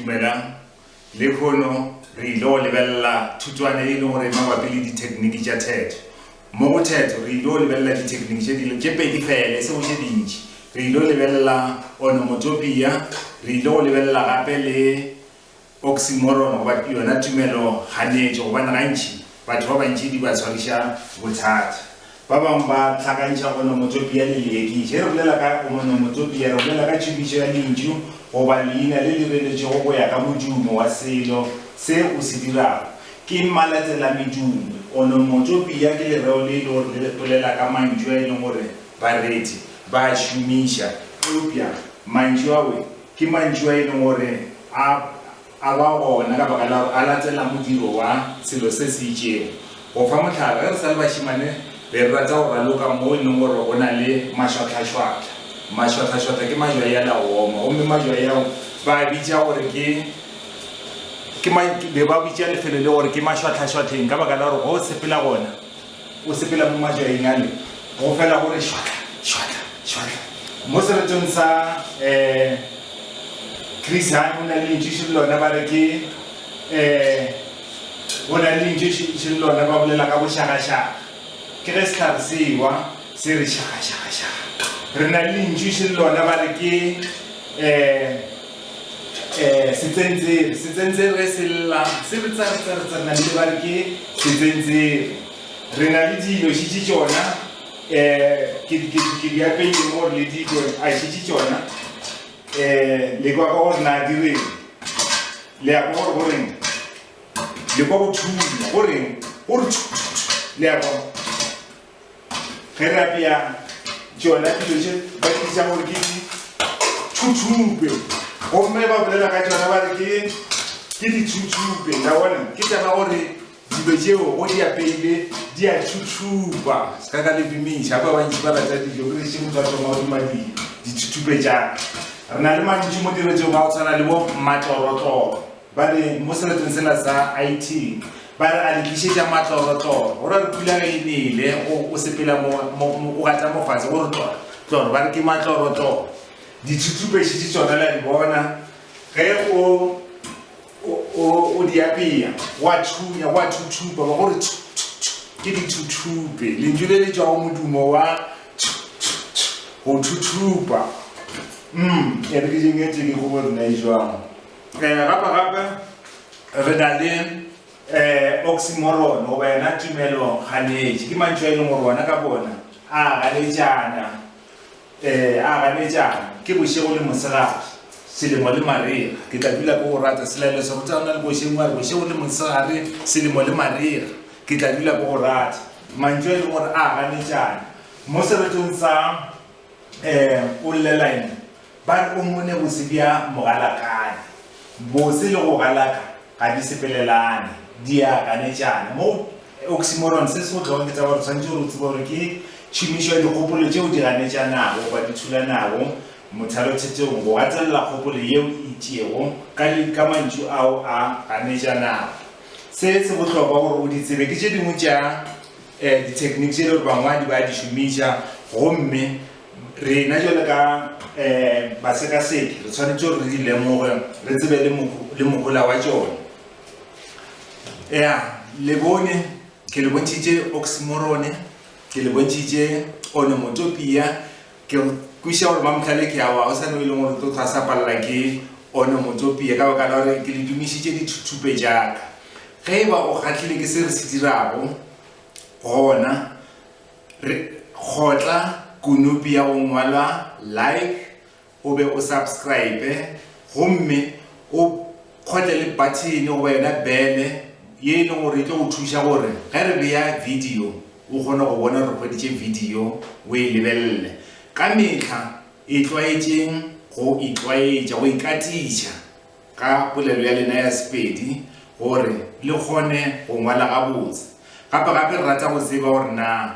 Dumelang. Lehono re ile go lebelela thutwana e leng gore e mabapi le dithekniki tša theto. Mo go theto re ile go lebelela dithekniki tše dilo tše pedi fela, e sego tše dintši. Re ile go lebelela onomotopia, re ile go lebelela gape le oxymoron goba yona tumelo kganetšo gobane gantši batho ba bantši di ba tshwariša bothata. Ba bangwe ba hlakantšha onomotopia le leekiši. Ge re bolela ka onomotopia re bolela ka tšhomišo ya lentšu goba leina le le reletšwego go ya ka modumo wa selo se o se dirago. Ke malatelamedumo. Onomotopia ke lereo le e le gore le bolela ka mantšu a e leng gore bareti ba a šomiša eupša mantšu awe Ke mantšu a e leng gore a a ba gona ka baka la gore a latela modiro wa selo se se itšego. Go fa mohlala, ge re sa le bašemane be re rata go raloka mo e leng gore go na le mašwahlašwahla. Mašwahlašwahla ke majwai a la go oma gomme majwai ao ba a bitša gore ke ke ma be ba bitša lefelo le gore ke mašwahlašwahleng ka baka la gore ge o sepela gona O sepela mo majwaeng ale, go fela go re šwatla, šwatla, šwatla. Mo seretong sa um Chris Hani go na le lentšu še le lona ba re ke um go na le lentšu še le lona ba bolela ka bošagašaga. Ke ge sehlare se ewa se re šaga, šaga, šaga. Re na le lentšu še le lona ba re ke um um setsentsere. Setsentsere ge se lla se re tsare, tsare, tsare namile ba re ke setsentsere. Re na le dilo šetše tšona um ke, ke, ke di apeile mo gore le di kwe, a šetše tšona um le kwa ka gore na di reng, le ya kwa gore go reng, le kwa go thunya go reng, go re thu, thu, thu, le ya kwa. Ge re apea tšona dilo tše ba di bitša gore ke di thuthupe, gomme ba bolela ka tšona ba re ke ke dithuthupe. La bona, ke taba gore dilo tšeo go di apeile di a thuthupa. Se ka ka le dumiša, ba bantši ba rata dijo, ke rešše motho a thoma go duma di dithuthupe tša ka. Re na le mantšu mo diretšong a go tshwana le bo matlorotloro. Ba re mo seretong sela sa IT, ba re a le tlišetša matlorotloro. Go ra re pula ge e nele, o, o sepela mo, mo, mo, o gata mo fase, go re tloro, tloro, ba re ke matlorotloro. Dithuthupeši tše tšona la di bona, ge o, o, o, o di apea, go a thunya, go a thuthupa, ba go re thu, thu, thu, ke dithuthupe. Lentšu le le tšwago modumo wa thu, thu, thu, go thuthupa. Mm, e re ke jeng e tee ke go gore na e jwang. Gape gape re na le oxymoron goba yona tumelo ganetši. Ke mantšu a e leng gore ona ka bona a ganetšana, a ganetšana. Ke bošego le mosegare, selemo le marega. Ke tla dula ke go rata. Selaelo se rutana le bošego a re bošego le mosegare, selemo le marega. Ke tla dula ke go rata. Mantšu a e leng gore a ganetšana. Mo seretong sa O llela eng? Ba re o mone bose bja mogalakane. Bose le go galaka ga di sepelelane, di a ganetšana. Mo oxymoron, se se bohlokwa ke taba gore o swanetše gore o tsebe gore ke tšhomišo ya dikgopolo tšeo di ganetšanago goba di thulanago mothalothetong go gatelela kgopolo yeo e itšego ka, ka mantšu ao a ganetšanago. Se se bohlokwa gore o di tsebe ke tše dingwe tša eh, dithekniki tše e le gore bangwadi ba di šomiša gomme Rena jwalo ka basekaseki re tshwanetše gore re di lemoge, re tsebe le mohola wa tšona. Ya, le bone, ke le bontšhitše oxymorone, ke le bontšhitše onomotopia, ke kwešiša gore Mamohlale ke awa, ga o sa ne o e leng gore o tlo hlwa sa palela ke onomotopia ka baka la gore ke le dumišitše dithuthupe tša ka. Ge e ba o kgahlile ke se re se dirago, gona Re kgotla kunupi ya go ngwalwa like o be o subscribe gomme o kgotle le button goba yona bele ye e leng gore e tlo go thuša gore ge re bea video o kgone go bona gore hweditše video o e lebelele. Ka mehla itlwaetšeng go itlwaetša, go ikatiša ka polelo ya lena ya Sepedi gore le kgone go ngwala gabotse. Gape gape re rata go tseba gore na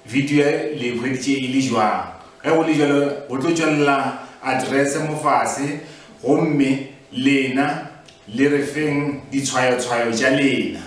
video ye le e hweditše e le jwang. Ge go le bjalo go tlo tšwelela address mo fase gomme lena le re feng ditshwayotshwayo tša lena.